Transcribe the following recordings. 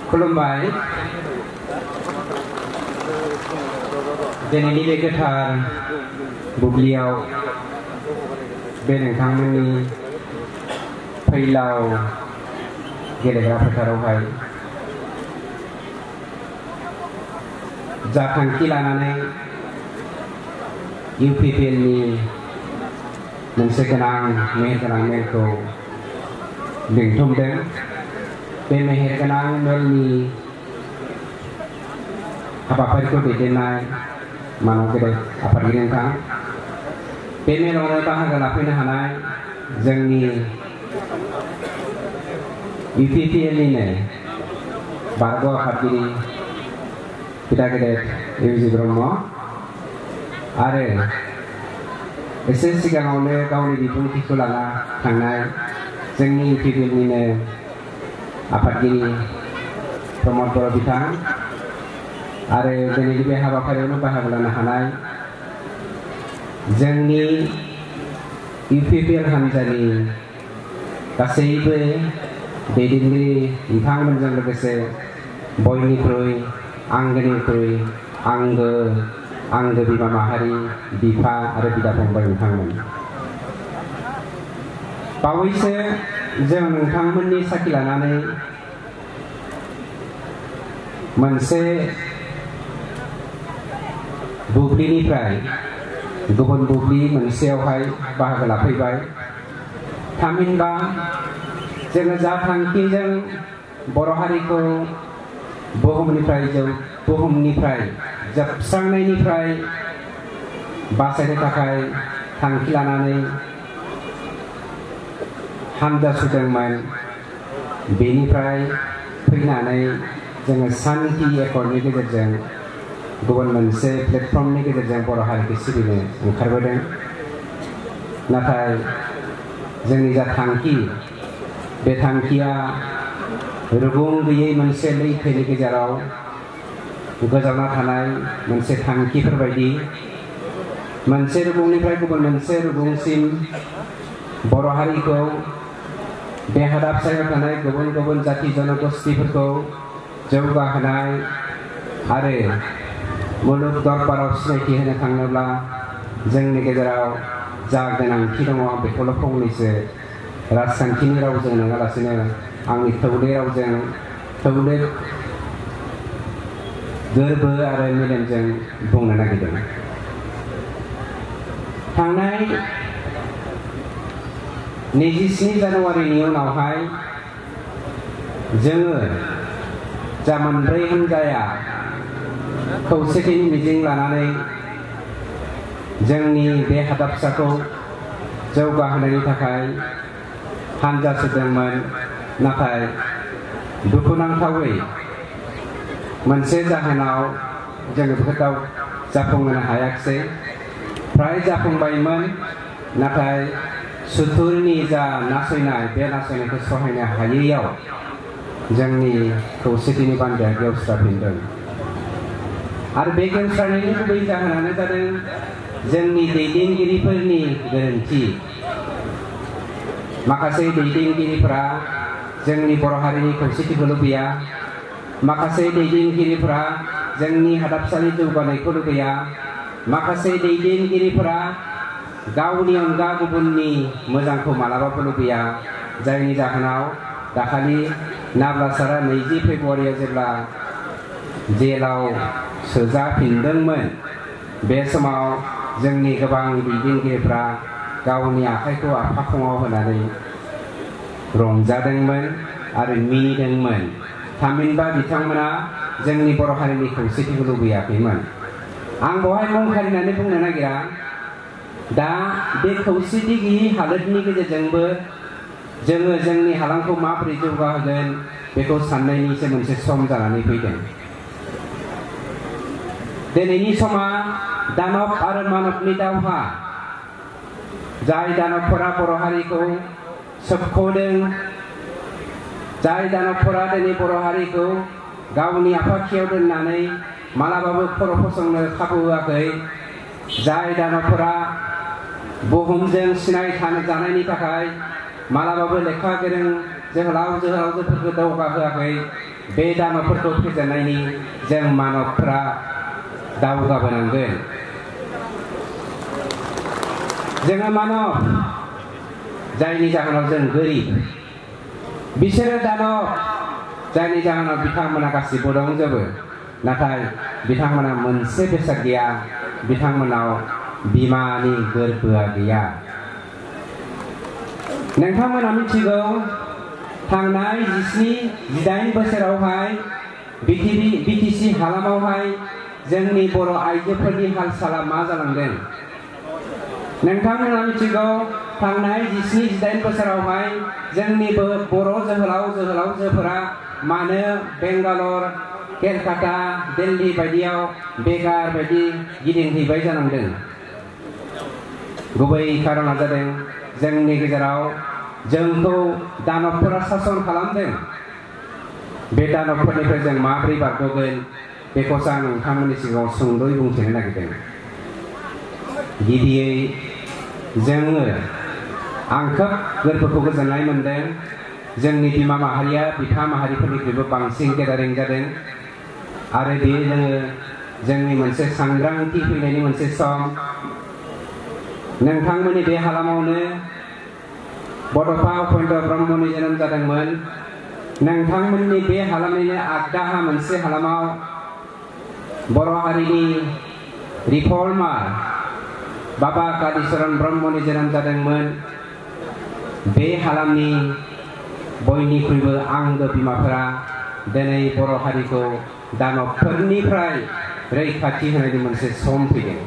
खुलुमबाय दिनैनि बे गोथार बुब्लियाव बे नोंथांमोननि फैलाव गेलेग्रा फोथारावहाय जा थांखि लानानै UPPLनि मोनसे मेहेरगोनां मेलखौ लिंथुमदों बे मेहेरगोनां मेलनि हाबाफारिखौ दैदेननाय मानव गेदेर आफादगिरि नोंथां बे मेलावनो बाहागो लाफैनो हानाय जोंनि UPPLनिनो बारग' आफादगिरि बिदा गेदेर इउजि ब्रह्म आरो एसे सिगाङावनो गावनि बिबुंथिखौ लाना थांनाय जोंनि UPPLनिनो आफादगिरि प्रमद बर' बिथां आरो दिनैनि बे हाबाफारियावनो बाहागो लानो हानाय जोंनि UPPL हान्जानि गासैबो दैदेनगिरि बिथांमोनजों लोगोसे बयनिख्रुइ आंगोनिख्रुइ आंगो बिमा माहारि बिफा आरो बिदा फंबाय नोंथांमोन बावैसो जों नोंथांमोननि साखि लानानै मोनसे बुब्लिनिफ्राय गुबुन बुब्लि मोनसेयावहाय बाहागो लाफैबाय थामहिनबा जोङो जा थांखिजों बर' हारिखौ बुहुमनिफ्राय जोबस्रांनायनिफ्राय बासायनो थाखाय थांखि लानानै हानजा सुदोंमोन बेनिफ्राय फैनानै जोङो शान्ति एकर्डनि गेजेरजों गुबुन मोनसे प्लेटफर्मनि गेजेरजों बर' हारिखौ सिबिनो ओंखारबोदों नाथाय जोंनि जा थांखि बे थांखिया रुगुं गैयै मोनसे लैथोनि गेजेराव गोजावना थानाय मोनसे थांखिफोरबायदि मोनसे रुगुंनिफ्राय गुबुन मोनसे रुगुंसिम बर' हारिखौ बे हादाबसायाव थानाय गुबुन गुबुन जाति जनगोष्ठीफोरखौ जौगाहोनाय आरो मुलुग दरबाराव सिनायथि होनो थाङोब्ला जोंनि गेजेराव जा गोनांथि दङ बेखौल' फंनैसो राजखान्थिनि रावजों नङालासिनो आंनि थौले रावजों थौले गोरबो आरो मेलेमजों बुंनो नागिरदों थांनाय 27 जानुवारिनि उनावहाय जोङो जा मोनब्रै हान्जाया खौसेथिनि मिजिं लानानै जोंनि बे हादाबसाखौ जौगाहोनायनि थाखाय हान्जा सुदोंमोन नाथाय दुखुनांथावै मोनसे जाहोनाव जोङो बेखौ जाफुंहोनो हायाखिसै फ्राय जाफुंबायमोन नाथाय सुथुरनि जा नासयनाय बे नासयनायखौ सहायनो हायैयाव जोंनि खौसेथिनि बान्दोआ गेवस्राफिनदों आरो बे गेवस्रानायनि गुबै जाहोनानो जादों जोंनि दैदेनगिरिफोरनि गोरोन्थि माखासे दैदेनगिरिफोरा जोंनि बर' हारिनि खौसेथिखौ लुबैया माखासे दैदेनगिरिफोरा जोंनि हादाबसानि जौगानायखौ लुबैया माखासे दैदेनगिरिफोरा गावनि अनगा गुबुननि मोजांखौ मालाबाबो लुबैया जायनि जाहोनाव दाखालि नाब्लासारा 20 फेब्रुवारियाव जेब्ला जेलाव सोजाफिनदोंमोन बे समाव जोंनि गोबां दैदेनगिरिफ्रा गावनि आखाइखौ आफाखङाव होनानै रंजादोंमोन आरो मिनिदोंमोन थामहिनबा बिथांमोना जोंनि बर' हारिनि खौसेथिखौ लुबैयाखैमोन आं बेवहाय मुं खारिनानै बुंनो नागिरा दा बे खौसेथि गैयि हालोदनि गेजेरजोंबो जोङो जोंनि हालामखौ माबोरै जौगाहोगोन बेखौ साननायनिसो मोनसे सम जानानै फैदों दिनैनि समा दानब आरो मानबनि दावहा जाय दानबफोरा बर' हारिखौ सोबख'दों जाय दानबफोरा दिनै बर' हारिखौ गावनि आफाखियाव दोननानै मालाबाबो खर' फसंनो खाबु होआखै जाय दानबफोरा बुहुमजों सिनायथानो जानायनि थाखाय मालाबाबो लेखा गोरों जोहोलाव जोहोलावजोफोरखौ दावगाहोआखै बे दानबफोरखौ फेजेननायनि जों मानबफ्रा दावगाबोनांगोन। जोङो मानब जायनि जाहोनाव जों गोरिब, बिसोरो दानब जायनि जाहोनाव बिथांमोना गासिबो दंजोबो, नाथाय बिथांमोना मोनसे बेसाद गैया, बिथांमोनाव बिमानि गोरबोआ गैया। नोंथांमोना मिथिगौ थांनाय 17-18 बोसोरावहाय बिटिसि हालामावहाय जोंनि बर' आइजोफोरनि हाल-साला मा जालांदों। नोंथांमोना मिथिगौ थांनाय 17-18 बोसोरावहाय जोंनि बर' जोहोलावजोफोरा मानो बेंगालर, केलकाता, दिल्ली बायदियाव बेगार बायदि गिदिंहैबाय जानांदों। गुबै खारना जादों जोंनि गेजेराव जोंखौ दानबफोरा सासन खालामदों। बे दानबफोरनिफ्राय जों माबोरै बारग'गोन बेखौसो आं नोंथांमोननि सिगाङाव सुंद'यै बुंथिनो नागिरदों। गिबियै आं खोब गोरबोखौ गोजोननाय मोनदों। जोंनि बिमा माहारिया बिफा माहारिफोरनिख्रुइबो बांसिन गेदारिं जादों आरो बेयो जोंनि मोनसे सांग्रांथि फैनायनि मोनसे सम। नोंथांमोननि बे हालामावनो बड'फा उपेन्द्र ब्रह्मनि जोनोम जादोंमोन। नोंथांमोननि बे हालामनिनो आगदाहा मोनसे हालामाव बर' हारिनि रिफर्मार बाबा कालिचरन ब्रह्मनि जोनोम जादोंमोन। बे हालामनि बयनिख्रुइबो आंगो बिमाफोरा दिनै बर' हारिखौ दानबफोरनिफ्राय रैखाथि होनायनि मोनसे सम फैदों।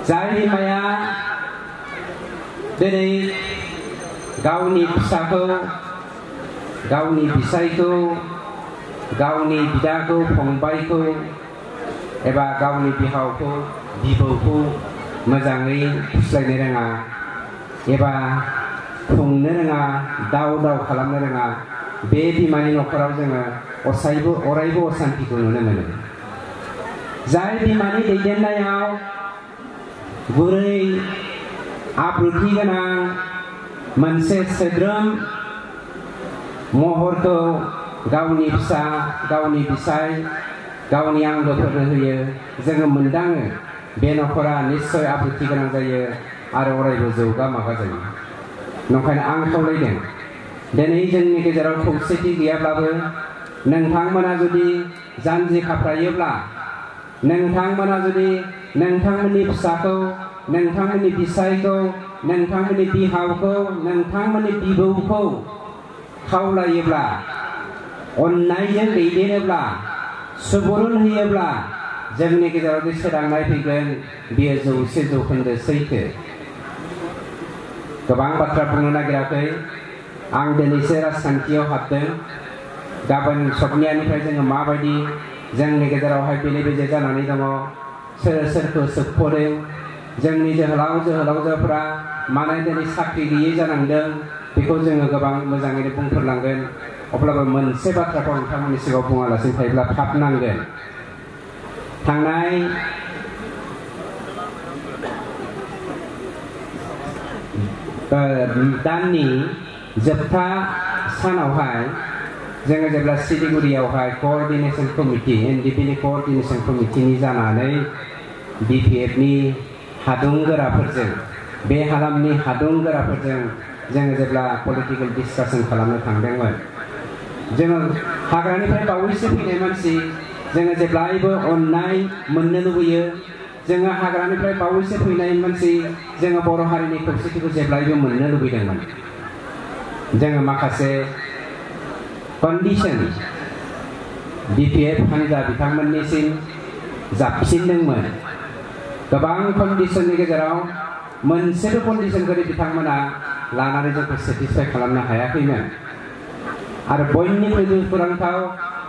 जाय बिमाया दिनै गावनि फिसाखौ, गावनि फिसायखौ, गावनि बिदाखौ, फंबायखौ एबा गावनि बिहावखौ, बिबौखौ मोजाङै फुस्लायनो रोङा एबा खुंनो रोङा, दाव खालामनो रोङा, बे बिमानि न'खराव जोङो अरायबो असान्तिखौ नुनो मोनो। जाय बिमानि दैदेननायाव गुरै आब्रुथि गोनां मोनसे सोद्रोम महरखौ गावनि फिसा, गावनि बिसाय, गावनि आंगोफोरनो होयो, जोङो मोनदाङो बे न'खरा निस्सय आब्रुथि गोनां जायो आरो अरायबो जौगा मागा जायो। नंखायनो आं खावलायदों दिनै जोंनि गेजेराव खौसेथि गैयाब्लाबो नोंथांमोना जुदि जानजि खाफ्रायोब्ला, नोंथांमोना जुदि नोंथांमोननि फिसाखौ, नोंथांमोननि बिसायखौ, नोंथांमोननि बिहावखौ, नोंथांमोननि बिबौखौ खावलायोब्ला, अननायजों दैदेनोब्ला, सुबुरुन होयोब्ला जोंनि गेजेराव जे सोदांनाय फैगोन बेयो 100% सैथो। गोबां बाथ्रा बुंनो नागिराखै। आं दिनैसो राजखान्थियाव हाबदों। गाबोन सबनियानिफ्राय जोङो माबायदि जोंनि गेजेरावहाय बेले-बेजे जानानै दङ, सोर सोरखौ सोबख'दों, जोंनि जोहोलावजोफोरा मानो दिनै साख्रि गैयै जानांदों, बेखौ जोङो गोबां मोजाङैनो बुंफोरलांगोन। अब्लाबो मोनसे बाथ्राखौ नोंथांमोननि सिगाङाव बुङालासिनो थायोब्ला थाब नांगोन। थांनाय दाननि जोबथा सानावहाय जोङो जेब्ला सिलिगुरियावहाय क'अर्डिनेशन कमिटि, एनडिपिनि क'अर्डिनेशन कमिटिनि जानानै बिपिएफनि हादुंगोराफोरजों, बे हालामनि हादुंगोराफोरजों जोङो जेब्ला पलिटिकेल डिसकासन खालामनो थांदोंमोन, जोङो हाग्रानिफ्राय बावैसो फैनाय मानसि, जोङो जेब्लायबो अननाय मोननो लुबैयो। जोङो हाग्रानिफ्राय बावैसो फैनाय मानसि, जोङो बर' हारिनि खौसेथिखौ जेब्लायबो मोननो लुबैदोंमोन। जोङो माखासे कन्डिशन बिपिएफ हान्जा बिथांमोननिसिम जाबसिनदोंमोन। गोबां कन्डिशननि गेजेराव मोनसेबो कन्डिशनखौ बिथांमोना लानानै जोंखौ सेटिसफाइ खालामनो हायाखैमोन। आरो बयनिख्रुइबो दुखुनांथाव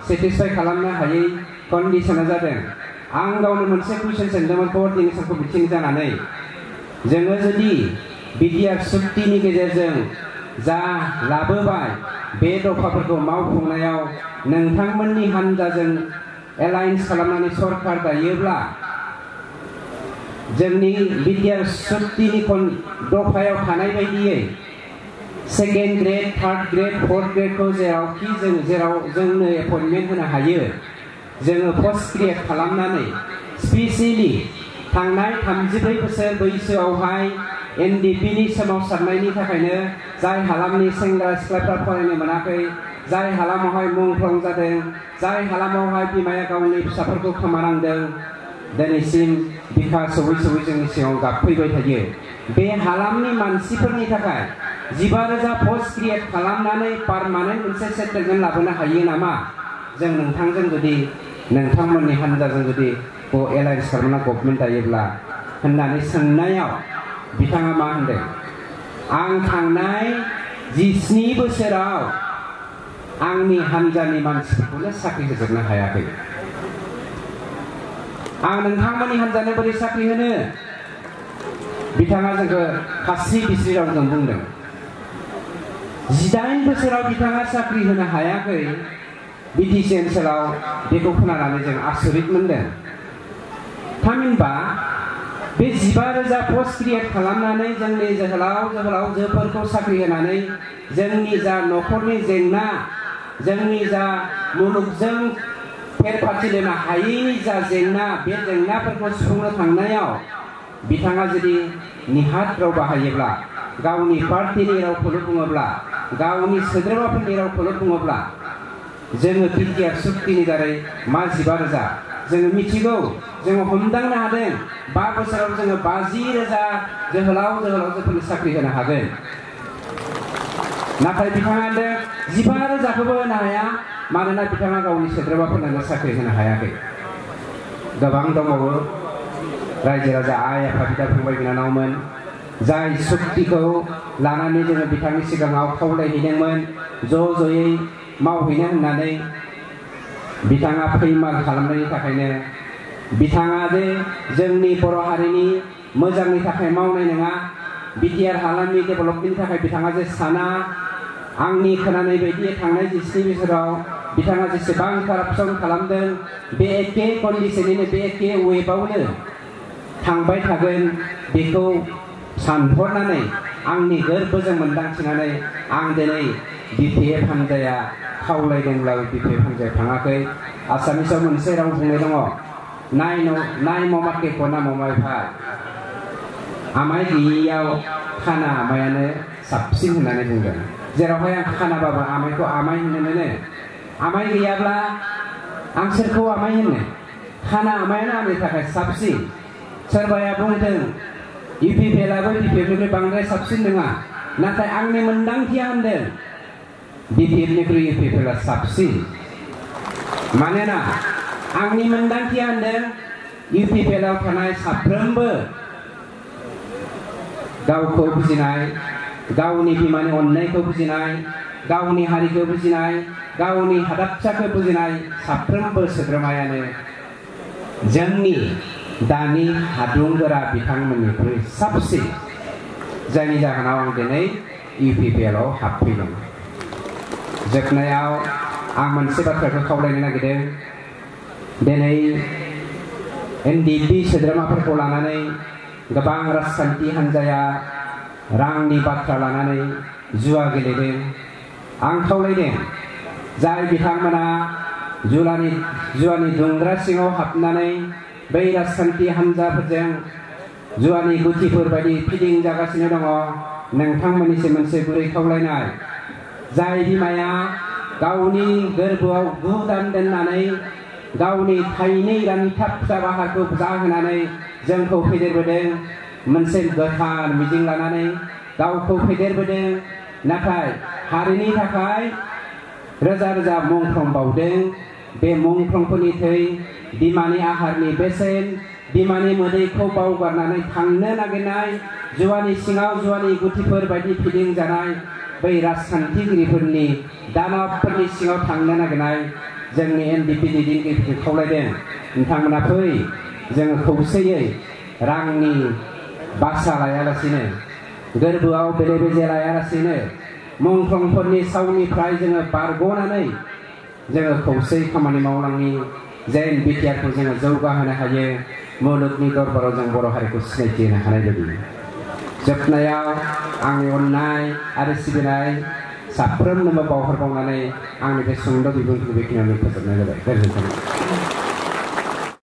सेटिसफाइ खालामनो हायै कन्डिशना जादों, आं गावनो मोनसे कुइसन सोंदोंमोन क'अर्डिनेशन कमिटिनि जानानै, जोङो जुदि बिटिआर सुक्तिनि गेजेरजों जा लाबोबाय बे दफाफोरखौ मावफुंनायाव नोंथांमोननि हान्जाजों एलायन्स खालामनानै सरकार दायोब्ला, जोंनि बिटिआर सुक्तिनि दफायाव थानाय बायदियै second grade third grade fourth ग्रेडखौ जेरावखि जेराव जोंनो एपइन्टमेन्ट होनो हायो जोङो पस्ट क्रिएट खालामनानै स्पेसियेलि थांनाय 34 बोसोर बैसोआवहाय एनडिपिनि सोमावसारनायनि थाखायनो जाय हालामनि सेंग्रा सिख्लाफ्रा फरायनो मोनाखै जाय हालामावहाय मुंख्लं जादों जाय हालामावहाय बिमाया गावनि फिसाफोरखौ खोमानांदों दिनैसिम बिखा सौयै सौयै जोंनि सिगाङाव गाबफैबाय थायो बे हालामनि मानसिफोरनि थाखाय 15,000 पस्ट क्रिएट खालामनानै पारमानेन्ट मोनसे सेटेलमेन्ट लाबोनो हायो नामा जों नोंथांजों जुदि नोंथांमोननि हान्जाजों जुदि एलायन्स खालामना गभर्नमेन्ट दायोब्ला होननानै सोंनायाव बिथाङा मा होनदों आं थांनाय 17 बोसोराव आंनि हान्जानि मानसिफोरखौनो साख्रि होजोबनो हायाखै आं नोंथांमोननि हान्जानो बोरै साख्रि होनो बिथाङा जोंखौ खासि बिस्रि रावजों बुंदों 18 बोसोराव बिथाङा साख्रि होनो हायाखै बिटिसि ओनसोलाव बेखौ खोनानानै जों आसरित मोनदों थामहिनबा बे 15,000 पस्ट क्रिएट खालामनानै जोंनि जोहोलावजोफोरखौ साख्रि होनानै जोंनि जा न'खरनि जेंना जोंनि जा मुलुगजों फेर फाथिनो हायैनि जा जेंना बे जेंनाफोरखौ सुफुंनो थांनायाव बिथाङा जुदि निहाथ राव बाहायोब्ला गावनि पार्टीनि रावखौल' बुङोब्ला गावनि सोद्रोमाफोरनि रावखौल' बुङोब्ला जोङो बिटिआर सुक्तिनि दारै मा 15,000 जोङो मिथिगौ जोङो हमदांनो हादों 5 बोसोराव जोङो 50,000 जोहोलावजोफोरनो साख्रि होनो हागोन नाथाय बिथाङा 15,000खौबो होनो हाया मानोना बिथाङा गावनि सोद्रोमाफोरनो साख्रि होनो हायाखै गोबां दंबावो रायजो राजा आइ आफा बिदा फंबाय बिनानावमोन जाय सुक्तिखौ लानानै जोङो बिथांनि सिगाङाव खावलायहैदोंमोन ज'यै मावहैनो होननानै बिथाङा फैमाल खालामनायनि थाखायनो बिथाङा जे जोंनि बर' हारिनि मोजांनि थाखाय मावनाय नङा बिटिआर हालामनि डेभेलपमेन्टनि थाखाय बिथाङा जे साना आंनि खोनानाय बायदि थांनाय 17 बोसोराव बिथाङा जेसेबां कारापसन खालामदों बे एखे कन्डिशनैनो बे एखे वेबावनो थांबाय थागोन बेखौ सानहरनानै आंनि गोरबोजों मोनदांथिनानै आं दिनै बिपिएफ हान्जाया खावलायदोंब्लाबो बिपिएफ हान्जाया थाङाखै आसामिसाव मोनसे राव बुंनाय दङ नाय ममाके खना ममायफा आमाय गैयैयाव खाना आमायानो साबसिन होननानै बुंदों जेरावहाय आं खानाबाबो आमायखौ आमाय होनो मोनो आमाय गैयाब्ला आं सोरखौ आमाय होनो खाना आमायानो आंनि थाखाय साबसिन सोरबाया बुंदों इउपिपिएलआबो बिपिएफनिख्रुइ बांद्राय साबसिन नङा नाथाय आंनि मोनदांथिया होनदों बिपिएफनिख्रुइ इउपिपिएलआ साबसिन मानोना आंनि मोनदांथिया होनदों इउपिपिएलआव थानाय साफ्रोमबो गावखौ बुजिनाय गावनि बिमानि अननायखौ बुजिनाय गावनि हारिखौ बुजिनाय गावनि हादाबसाखौ बुजिनाय साफ्रोमबो सोद्रोमायानो जोंनि दानि हादुंगोरा बिथांमोननिख्रुइ साबसिन जायनि जाहोनाव आं दिनै इउपिपिएलआव हाबफैदों जोबनायाव आं मोनसे बाथ्राखौ खावलायनो नागिरदों दिनै एनडिपि सोद्रोमाफोरखौ लानानै गोबां राजखान्थि हान्जाया रांनि बाथ्रा लानानै जुवा गेलेदों आं खावलायदों जाय बिथांमोना जुवानि दुंग्रा सिङाव हाबनानै बै राजखान्थि हान्जाफोरजों जुवानि गुथिफोर बायदि फिदिं जागासिनो दङ नोंथांमोननिसिम मोनसे गुरै खावलायनाय जाय बिमाया गावनि गोरबोआव 9 दान दोननानै गावनि थाइनै रानथाब फिसा बाहागोखौ जाहोनानै जोंखौ फेदेरबोदों मोनसे गोथार मिजिं लानानै गावखौ फेदेरबोदों नाथाय हारिनि थाखाय रोजा रोजा मुंख्लं बावदों बे मुंख्लंफोरनि थै बिमानि आहारनि बेसेन बिमानि मोदैखौ बावगारनानै थांनो नागिरनाय जुवानि सिङाव जुवानि गुथिफोर बायदि फिदिं जानाय बै राजखान्थिगिरिफोरनि दानबफोरनि सिङाव थांनो नागिरनाय जोंनि एनडिपि दैदेनगिरिफोरखौ खावलायदों नोंथांमोना फै जोङो खौसेयै रांनि बासा लायालासिनो गोरबोआव बेले बेजे लायालासिनो मुंख्लंफोरनि सावनिफ्राय जोङो बारग'नानै जोङो खौसेयै खामानि मावलांनि जेन बिटिआरखौ जोङो जौगाहोनो हायो मुलुगनि दरबाराव जों बर' हारिखौ सिनायथि होनो हानाय बायदि जोबनायाव आंनि अननाय आरो सिबिनाय साफ्रोमनोबो बावहरबावनानै आंनि बे सुंद' बिबुंथिखौ बेखिनियावनो फोजोबनाय जाबाय। गोजोन्थों।